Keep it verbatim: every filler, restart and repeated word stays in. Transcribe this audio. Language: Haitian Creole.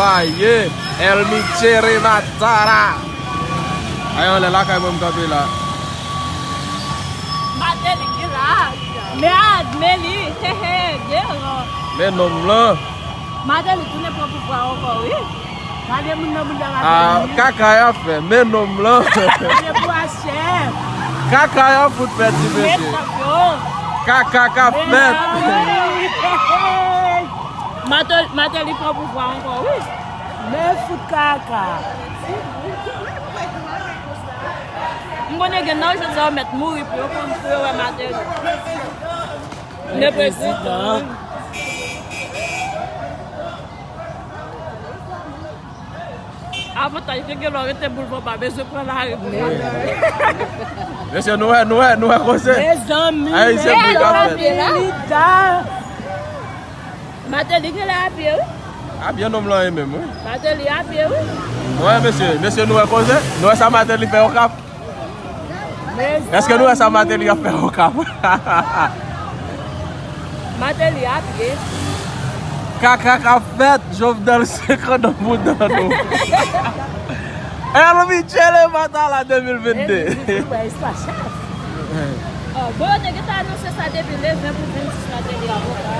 Aye, El Michele Matara. Ay, anlè lakay mwen, m kanpe la. Martelly ki la. Mèd, men li, he, he, gen ran. Men nonm lan. Martelly tounen pran pouvwa ankò, wi. Gade moun nan bounda Martelly. Ah, kaka y ap fè, men nonm lan. Gade pou achè. Kaka y ap fout fè ti mesye. Kaka k ap fèt. Martelly, Martelly pran pouvwa ankò, wi. Men fout kaka. M konnen gen nan jodi a yo mèt mouri pou yo konn pou yo wè Martelly. Le prezidan. Avantaj li gen lè w rete boulva w pa bezwen pran lari pou Martelly. Mesye, nou wè, nou wè, nou wè koze. Mezanmi, Ayisyen pou ka fèt. Martelly gen lè a pye, wi. A byen nonm lan ye menm, wi. Martelly a pye, wi. Wè, mesye, mesye, nou wè koze? Nou wè sa Martelly fè Okap? Èske nou wè sa Martelly ap fè Okap? Martelly a pye. Kaka k ap fèt, Jovenel se kandan bouda nou. El Michele Matala de mil vennde. Bon, yo te gentan anonse sa depi le ven pou vennsis Martelly avoka.